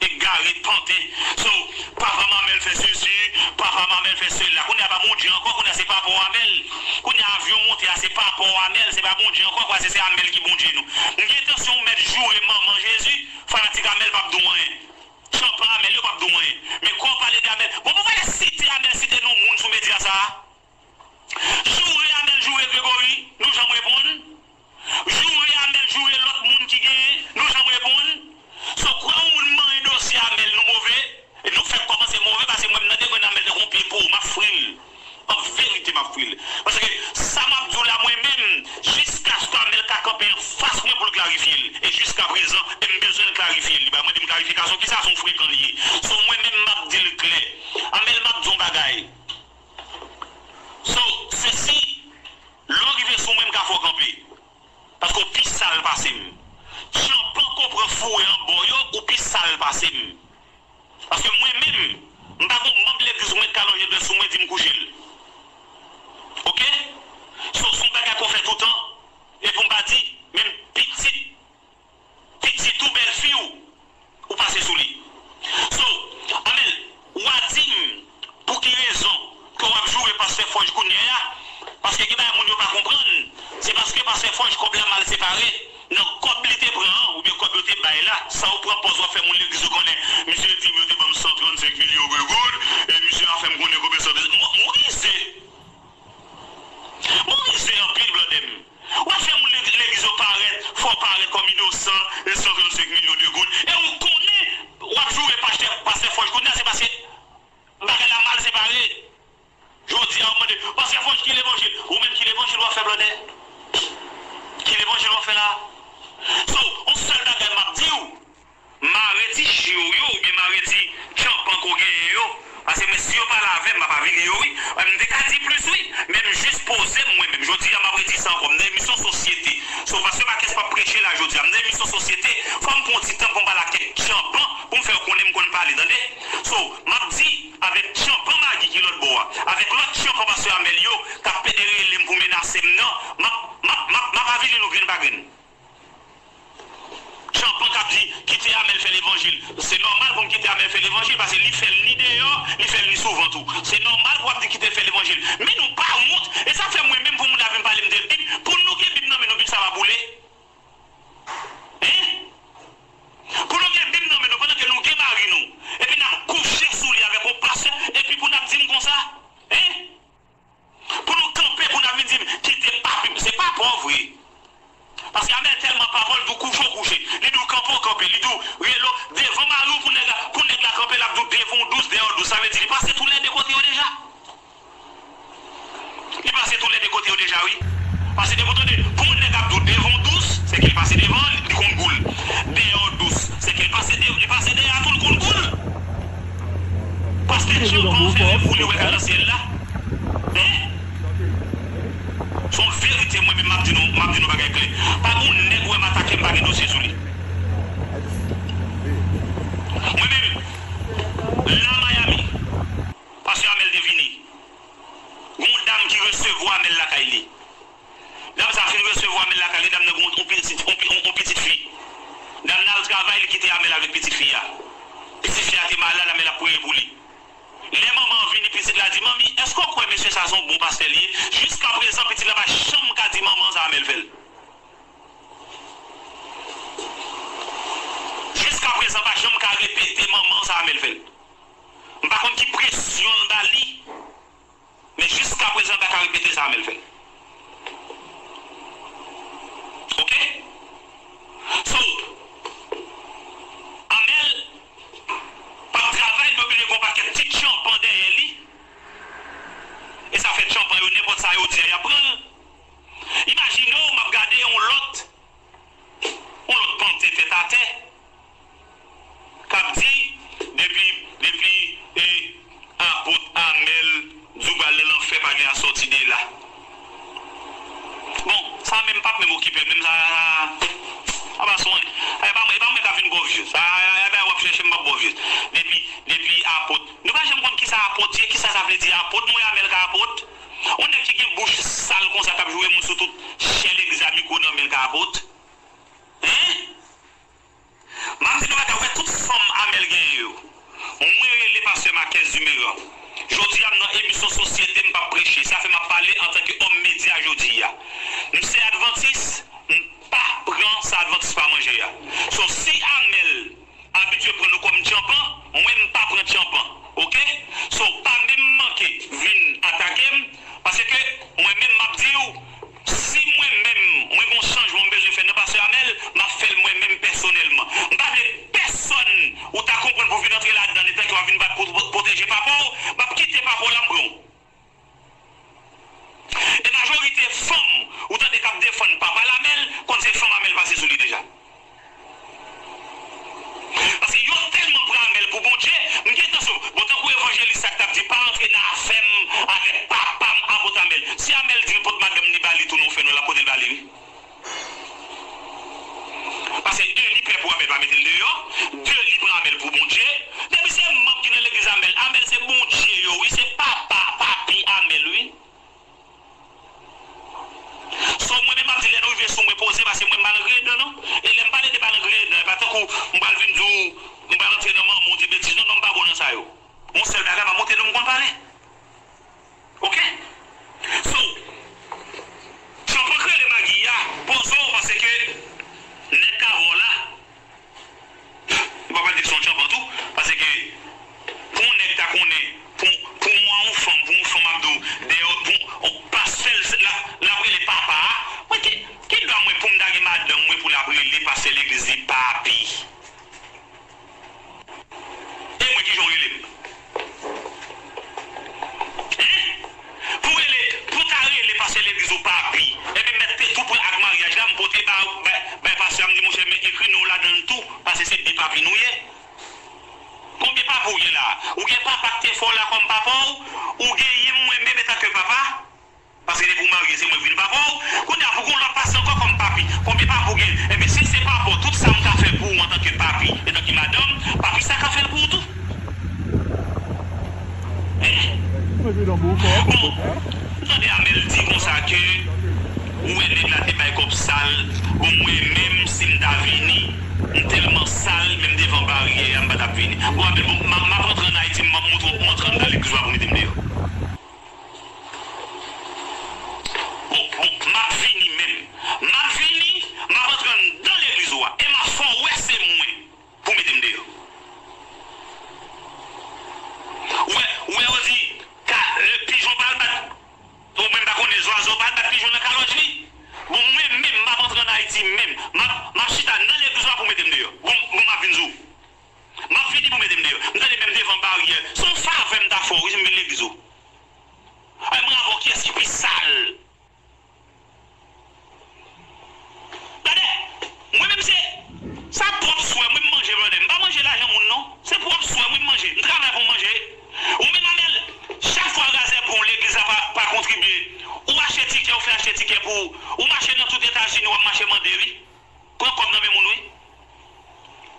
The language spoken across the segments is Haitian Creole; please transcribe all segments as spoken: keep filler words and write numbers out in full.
egare, panten. So, papa m Amèl fè sesi, papa m Amèl fè sela. Kounye a pa Bondye ankò, kounye a se papa w Amèl. Kounye a avyon monte a, se papa w Amèl, se pa Bondye ankò, kwè se, se Amèl ki Bondye nou. M gen tansyon, ou mèt joure manman Jezi, fanatik Amèl p ap di w anyen. Tchanpan Amèl yo p ap di w anyen. Men kò w pale de Amèl. Bon, pou w pa site Amèl, site non moun sou medya sa a. Joure Amèl, joure Gregory, nou janm reponn. Joure Amèl, joure lòt moun ki genyen, nou janm reponn. So, kwè yon moun manyen dosye Amèl, nou move. E nou fèk kòmanse move, paske mwen, m nan degrenn Amèl tankou yon pye po, m ap fri l. An verite, m ap fri l. Paske sa m ap di w la, mwen menm, jiskaske Amèl ka kanpe anfas mwen pou l klarifye l. E jiskaprezan, e m bezwen l klarifye l. Li pa mande m klarifikasyon, kisa se yon frekan li ye. So, mwen menm, m ap di l klè. Amèl, m ap di w yon bagay. So, sesi, lè w rive sou mwen, m ka fè w kanpe. Paske w pi sal pase m. Tchanpan konprann foure an bò yo, ou pi sal pase m. Paske mwen menm, m pa gon manm legliz mwen k ka lonje dwèt sou mwen di m kouche l. Oke? So, se yon bagay ke w fè toutan. E pou m pa di, menm pitit, pitit ou bèlfi w, ou pase sou li. So, Amèl, w a di m pou ki rezon ke w ap joure pastè Fòj kounye a, paske gen bagay moun yo pa konprann, se paske pastè Fòj kòb la mal separe, nan kòb li te pran an, oubyen kòb yo te bay la, sa ou pran pòz w ap fè moun legliz ou konnen, misye di m yo te ban m san trannsenk milyon de goud, e misye a fè m konnen konbyen san, mwen, mwen rize. Mwen rize anpil, blòdè m. W ap fè moun legliz yo parèt, fè w parèt kòm inosan, e san trannsenk milyon de goud. E ou konnen, w ap joure pastè, pastè Fòj kounye a, se paske bagay la mal separe. Jodi a, w mande, pastè Fòj, ki levanjil? Ou menm, ki levanjil w ap fè, blòdè? Ki levanjil w ap fè la? So, yon sèl bagay m ap di w, mare ti chye w yo, oubyen mare ti tchanpan ke w genyen yo. Paske mwen, si yo pale avè m, m ap avili yo, wi. M te ka di plis, wi. Men m jis poze m mwen menm. Jodi a, m ap redi sa ankò. M nan emisyon sosyete. So, pastè Marques p ap preche la jodi a. M nan emisyon sosyete. Fò m pran yon ti tan pou m pale ak kèk tchanpan, pou m fè yo konnen m konn pale, tande? So, m ap di, avèk tchanpan Magi ki lòt bò a, avèk lòt tchanpan pastè Amèl yo, k ap pede rele m pou menase m nan, m ap, m ap, m ap, m ap avili nou grenn pa grenn. Tchanpan k ap di, kite Amèl fè levanjil. Se nòmal pou m kite Amèl fè levanjil, paske li fè l ni deyò, li fè l ni sou vant ou. Se nòmal pou w ap di kite l fè levanjil. Men nou pa wont. E sa fè mwen menm pou moun ap vin pale m de Bib, pou nou gen Bib nan men nou, Bib sa va boule. Hein? Pou nou gen Bib nan men nou, pandan ke nou gen mari nou, epi n ap kouche sou li avèk yon pastè, epi pou n ap di m konsa? Hein? Pou nou kanpe, pou n ap vin di m, kite papi m. Se pa pa w vre. Paske Amèl tèlman pa pa w, li di w kouche w kouche. Li di w kanpe w kanpe. Li di w rele w devan mari w pou nèg la, pou nèg la kanpe, l ap di w devan w dous, dèyè w dous. Sa vle di li pase toulède kote yo deja. Li pase toulède kote yo deja, wi. Paske depi w tande, pou yon nèg ap di w devan w dous, se ke l pase devan, li konn gou l. Dèyè w dous, se ke l pase de, li pase dèyè a tou, l konn gou l. Paske tchanpan fè rèv pou li wè k al nan syèl la. Hein? Se yon verite, mwen menm, m ap di nou, m ap di nou bagay klè. Pa gen yon nèg wè m atake m pa gen dosye sou li. Mwen menm, la Miami, pastè Amèl te vini. Gon dam ki resevwa Amèl lakay li. Dam sa fin resevwa Amèl lakay li, dam nan gon, on pitit, on pi-, on, on pitit fi. Dam nan al travay, li kite Amèl avèk pitit fi a. Pitit fi a te malad, Amèl ap priye pou li. Lè manman an vini, pitit la di, "Manmi, èske w kwè mesye sa se yon bon pastè li ye?" Jiskaprezan, pitit la pa janm ka di manman sa Amèl fè l. Jiskaprezan, pa janm ka repete manman sa Amèl fè l. M pa konn ki presyon l ba li. Men jiskaprezan, l pa ka repete sa Amèl fè. Oke? So, Amèl p ap travay, li oblije gen yon pakèt ti tchanpan dèyè li. E sa fè tchanpan yo, nenpòt sa yo di a, y ap pran l. Imajine w, m ap gade yon lòt, yon lòt panten tèt atè. K ap di, depi, depi, e, apot Amèl di w pral nan lanfè, pa gen asòti de la. Bon, sa menm p ap menm okipe m, menm sa, sa, sa pa swen. E pa mwen, e pa mwen k ap vin ba w vye. Sa, e, e, e, w ap chèche m, m ap ba w vye. Depi, depi apot. Nou pa janm konn kisa apot ye, kisa sa vle di apot, mwen Amèl ka apot. Yon nèg ki gen bouch sal konsa k ap joure moun sou tout chè legliz la, mikwo nan men l ka apot. Hein? M ap di nou bagay, ou wè tout fanm Amèl gen Mwen rele pastè Marquez Dumeran. Jodi a, m nan emisyon Sosyete, m p ap preche. Sa fè m ap pale antanke òm medya jodi a. M se advantis, m pa pran sa advantis pa manje a. So, si Amèl abitye pran nou kòm tyanpan, mwen, m pa pran tyanpan. Oke? So, pa menm manke vin atake m, paske mwen menm, m ap di w, si mwen menm, mwen gon chanjman m bezwen fè nan pastè Amèl, m ap fè l mwen menm pèsonèlman. M pa vle pèsonn ou ta konprann pou vin antre ladan, letan ke w ap vin bat pou pwoteje papa w, m ap kite papa w la, m pran w. E majorite fanm ou tande k ap defann papa l Amèl, konn se fanm Amèl pase sou li deja. Paske yo tèlman pran Amèl pou Bondye, m gentan sou. Bon, tankou evanjelis sa k t ap di, pa antre nan afè m avèk papa m, apot Amèl. Si Amèl di l pot madanm ni ba li tou, non, fè nou l ap pote l ba li, wi. Paske, un, li pè pou Amèl pa mete l deyò, de, li pran Amèl pou Bondye. Depi se manm ki nan legliz Amèl, Amèl se Bondye yo, wi, se papa, papi Amèl, wi. So, mwen menm, m ap di, lè nou rive sou mwen, poze, paske mwen, m pa nan griyen dan, non. E lè m pale de pa nan griyen dan, e pa tankou m pral vin di w, m pral antre nan manman w, di betiz, non, non, m pa bon nan sa yo. Yon sèl bagay, m ap montre nou m konn pale. Oke? So, tyanpan k rele Magi a, poze w, paske nèg k avè w la, m pa pral di l se yon tyanpan tou, paske pou yon nèg ta konnen, pou, pou yon fanm, pou yon fanm ap di w, dèyè, pou yon pastè l, l ap, l ap rele papa a, mwen ki, ki dwa mwen pou m ta gen madanm mwen pou l ap rele pastè legliz li papi? E mwen kijan w rele m? Hein? Pou rele, pou ta rele pastè legliz ou papi, ebyen mèt te tou pran ak maryaj la, m pote ba, bay, bay pastè a, m di, monchè, men ekri non w ladan l tou, paske se de papi nou ye. Konbyen papa w gen la? Ou gen papa k te fè w la kòm papa w? Ou genyen mwen menm antanke papa? Paske depi w marye, se mwen k vin papa w. Kounye a, pou gon lòt pastè ankò kòm papi. Konbyen papa w gen? Enben, si se papa w, tout sa m ka fè pou ou antanke papi, antanke madanm, papi sa ka fè l pou ou tou. Hein? Bon, tande Amèl di konsa ke ou wè nèg la te bay kòb sal. Bon, mwen menm, si m ta vini, m tèlman sal, menm devan baryè a, m pa t ap vini. Bon, Amèl, bon, m ap, m ap antre ann Ayiti, m ap montre w, m antre anndan legliz la pou mete m deyò. Bon, bon, m ap vini menm. M ap vini, m ap antre anndan legliz ou a. E m ap fè w wè se mwen pou mete m deyò. Ou wè, ou wè yo di, ka, e, pijon pa al bat, ou menm pa konnen zwazo pa al bat pijon nan kalòj li. Bon, mwen menm, m ap antre ann Ayiti menm. M ap, m ap chita nan legliz ou a pou mete m deyò. Bon, bon, m ap vin di w. M ap vini pou mete m deyò. M tande menm devan baryè. Se yon favè m ta fè w, wi, si m vin legliz ou. Ay, mwen avè w, kiyès ki pi sal? Gade, mwen menm se, sa pwòp swè mwen m manje, brother. M pa manje lajan moun, non. Se pwòp swè mwen m manje. M travay pou m manje. Ou menm, Amèl, chak fwa razè pran w, legliz la pa, pa kontribye. Ou achte tikè, ou fè achte tikè pou ou. Ou mache nan tout Etazini, w ap mache mande, wi. Pran kòb nan men moun, wi.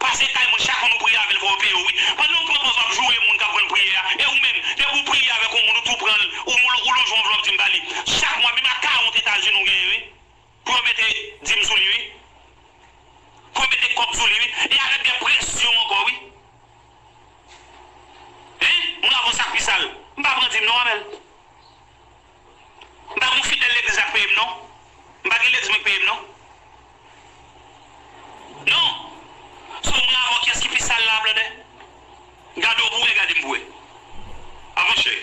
Pase kay moun, chak moun ou priye avè l, fò yo peye w, wi. Pandan w pran pòz w ap joure moun k ap jwenn priyè a. E ou menm, depi w priye avèk yon moun, ou tou pran l, ou, ou, ou lonje yon anvlòp dim ba li. Chak mwa, menm a karant Etazini ou genyen, wi. Pou yo mete dim sou li, wi. Pou yo mete kòb sou li, wi. E avèk de presyon ankò, wi. Hein? Moun avè w sa k pi sal. M pa pran dim non, Amèl. M pa gon fidèl legliz la k peye m, non. M pa gen legliz mwen k peye m, non. Non. So, mwen avè w, kiyès ki pi sal la, brother? Gade w pou wè, gade m pou wè. A monchè.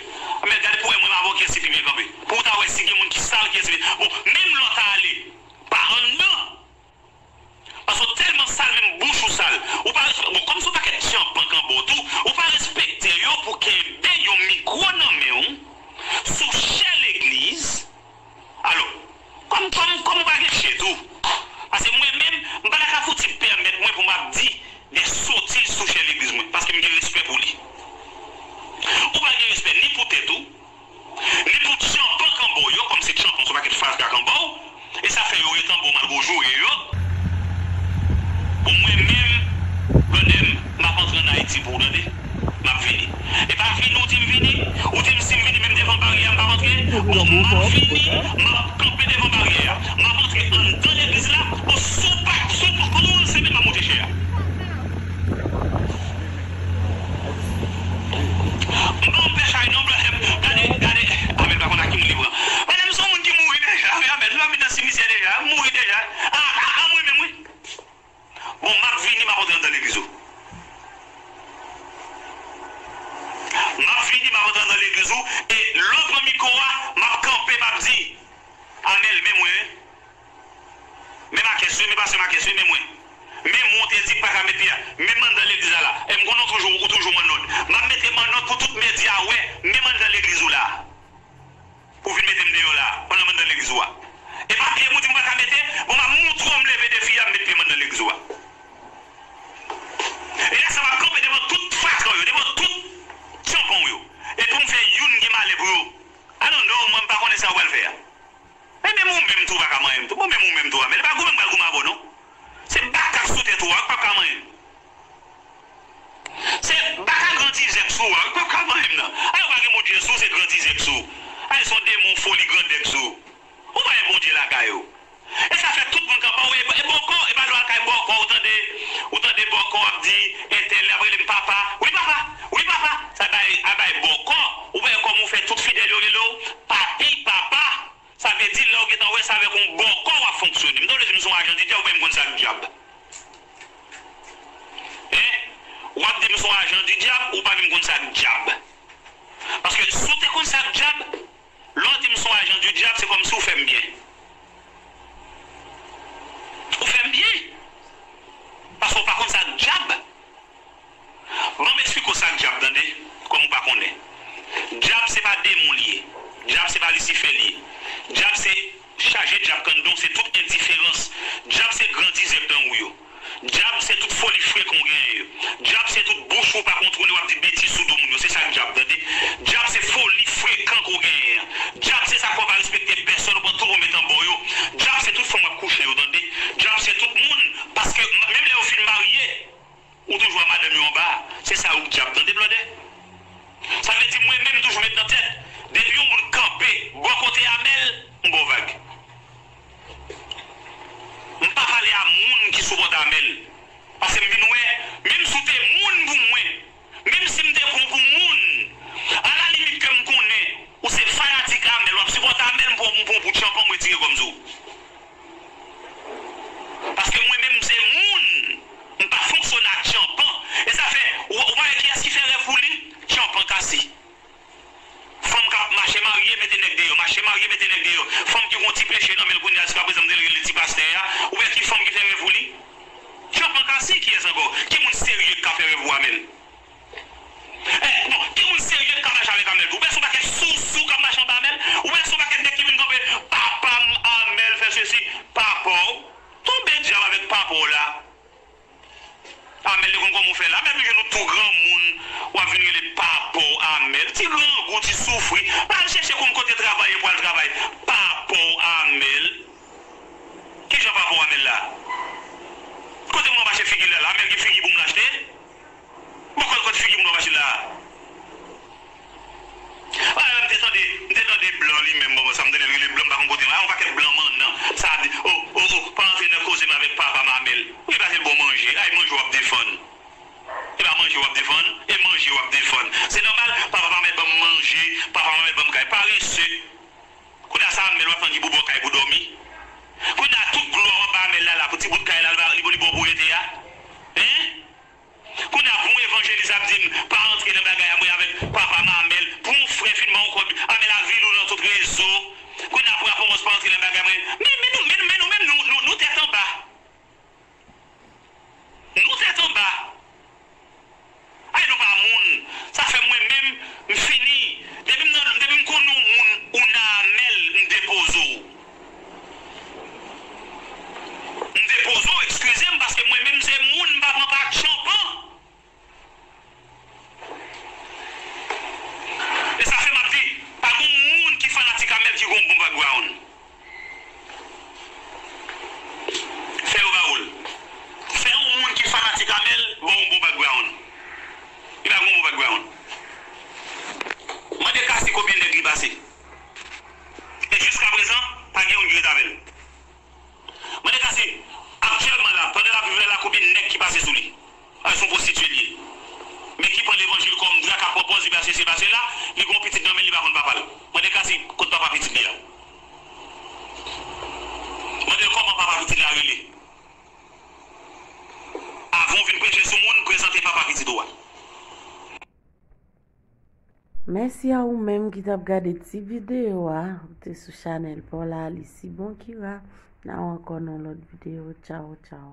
Men gade pou wè mwen avè w, kiyès ki pi byen kanpe. Pou w ta wè si gen moun ki sal, kiyès ki pi. Bon, menm lè w ta ale pa anndan. Paske w tèlman sal, menm bouch ou sal. Ou pa respe-, bon, kòm se yon pakèt tyanpan k anba w tou, ou pa respekte yo pou kenbe yon mikwo nan men w sou chè legliz. Alò, kòm, kòm, kòm ou pa gen chè tou. Paske mwen menm, m pa ta ka fouti pèmèt mwen pou m ap di de sotiz sou chè legliz mwen, paske m gen respè pou li. Ou pa gen respè ni pou tèt ou, ni pou tyanpan k anba w yo, kòm se tyanpan, se yon pakèt fatra k anba w. legliz ou, e lè w pran mikwo a, m ap kanpe, m ap di, Amèl, men mwen wi. Men Makès wi, men pastè Makès wi, men mwen. Men mwen w te di k pa ka met pye a. Men m anndan legliz la la. E m konnen w toujou, ou toujou mannòt. M ap mete mannòt pou tout medya wè, men m anndan legliz ou la. Pou vin mete m deyò la, pandan m anndan legliz ou a. E pa pye m ou di m pa ka mete, bon, m ap moutre w m leve defi a, m met pye m anndan legliz ou a. E lè sa m ap kanpe devan tout fakan yo, devan tout tyanpan w yo. E pou m fè youn gen malè pou yo. I don't know, mwen m pa konnen sa w pral fè a. Men menm ou menm tou pa ka manyen m tou. Bon, menm ou menm tou a, men li pa goumen m pral goumen avè w non. Se baka k sou tèt ou a, ou p ap ka manyen m. Se baka grandizè k sou a, ou p ap ka manyen m nan. Ay, ou pa gen Bondye sou, se grandizè k sou. Ay, se yon demon foli grandè k sou. Ou pa gen Bondye lakay ou. E sa fè tout moun k anba w, e, e bòkò, e pa lè w al kay bòkò, ou tande, ou tande bòkò ap di, entèl ap rele m papa. Wi, papa, wi, papa. Sa bay, a bay bòkò. Ou pa wè kòman w fè tout fidèl yo rele w papi, papa. Sa vle di, lè w gentan wè sa avèk yon bòkò w ap fonksyone. M ta vle di m se yon ajan di dyab, ou pa menm konn sa k dyab. Hein? W ap di m se yon ajan di dyab, ou pa menm konn sa k dyab. Paske si w te konn sa k dyab, lè w di m se yon ajan di dyab, se kòmsi w fè m byen. Ou fè m byen. Paske w pa konn sa k dyab. Ban m eksplike w sa k dyab, tande, kòm ou pa konnen. Dyab se pa demon li ye. Dyab se pa Lisifè li ye. Dyab se chaje dyab k anndan w, se tout endiferans. Dyab se grandizè k dan ou yo. Dyab se tout foli frekan w genyen yo. Dyab se tout bouch ou pa kontwole, w ap di betiz sou do moun yo. Se sa k dyab, tande. Dyab se foli frekan ke w genyen an. Dyab se sa k fè w pa respekte pèsòn, ou pran tout moun met anba w yo. Dyab se tout fanm w ap kouche yo, tande. Dyab se tout moun, paske m-, menm lè yo fin marye, ou toujou a madanm yo anba. Se sa yo k dyab, tande, blòdè. Sa vle di mwen menm m toujou met nan tèt, depi yon moun kanpe bò kote Amèl, m ba w vag. M pa pale a moun ki sipòte Amèl. Paske m vin wè, menm si w te moun pou mwen, menm si m te pran w pou moun, alalimit ke m konnen ou se fanatik Amèl, w ap sipòte Amèl, m pran w pou tyanpan, m retire kò m sou w. Paske mwen menm m se moun, m pa fonksyone ak tyanpan. E sa fè, ou, ou pa wè kiyès ki fè rèv pou li? Tyanpan kase. Fanm k ap mache marye, mete nèg deyò, mache marye, mete nèg deyò. Fanm ki gon ti peche nan men l kounye a, jiskaprezan m te rele ti pastè a. Ou wè ki fanm ki fè rèv pou li? Tyanpan kase, kiyès ankò? Ki moun serye k ka fè rèv pou Amèl? Eh, bon, ki moun serye k ka mache avèk Amèl tou? Ou wè se yon pakèt sousou k ap mache anba Amèl? Ou wè se yon pakèt nèg ki vin kanpe, papa m Amèl fè sesi, papa w? Tonbe dyab avèk papa w la. Amèl, li konn kòman w fè la. Amèl, nou jwenn nou tou granmoun, w ap vin rele papa w Amèl. Ti grangou, ti soufri. Al chèche konn kote travay e pral travay. Papa w Amèl. Kijan papa w Amèl la? Kote moun ap achte figi l la la? Amèl gen figi pou moun achte? Bòkò l kote figi moun ap achte la a. Ah, m te tande, m te tande blan li menm, bon, sa m tande l rele blan, m pa konn kote, ah, yon pakèt blan mannan. Sa di, oh, oh, oh, pa antre nan koze m avèk papa m Amèl. Ou vle pase l ba w manje, ay manje w ap defann. E pa manje w ap defann, e manje w ap defann. Se nòmal, papa m Amèl ban m manje, papa m Amèl ban m kay. Parese. Kounye a sa Amèl w ap tann ki pou ba w kay pou dòmi. Kounye a tout glwa w ap ba Amèl la, la, pou ti bout kay la, li ba, li, li ba w pou rete a. Hein? Kounye a pou yon evanjelis ap di m, pa antre nan bagay a mwen avèk papa m Amèl. Pou yon frè fin ba w kòb, Amèl ap vide w nan tout rezo. Kounye a pou yon apowòs pa antre nan bagay mwen. Men, men nou, men, men nou menm, nou, nou, nou tèt anba. Nou tèt anba. Ay, nou pa moun. Sa fè mwen menm, m fini. Depi m nan, depi m konn yon moun, ou nan Amèl, m depoze w. M depoze w, eskize m, paske mwen menm se moun, m pa pran pa tyanpan. E sa fè m ap di, pa gon moun ki fanatik Amèl ki gon bon background. Fè yo ba ou l. Fè yon moun ki fanatik Amèl ba w yon bon background. Li pa gen yon bon background. Mande Kasi konbyen nèg li pase. E jiskaprezan, pa gen youn ki ret avè l. Mande Kasi, aktyèlman la, pandan l ap viv la, la, konbyen nèg ki pase sou li? A, se yon pwostitye li ye. Men ki pran levanjil kòm dra, k ap pran pòz li pase sesi pase la, li gen yon pitit nan men l, li pa konn papa l. Mande Kasi kot papa pitit li a. Mande l kòman papa pitit la rele. Avan w vin preche sou moun, prezante papa pitit ou a. Mèsi a ou menm ki t ap gade ti videyo a. Ou te sou chanèl pa w la, Alice Bon Kira. N a wè ankò nan lòt videyo. Tchaw, tchaw.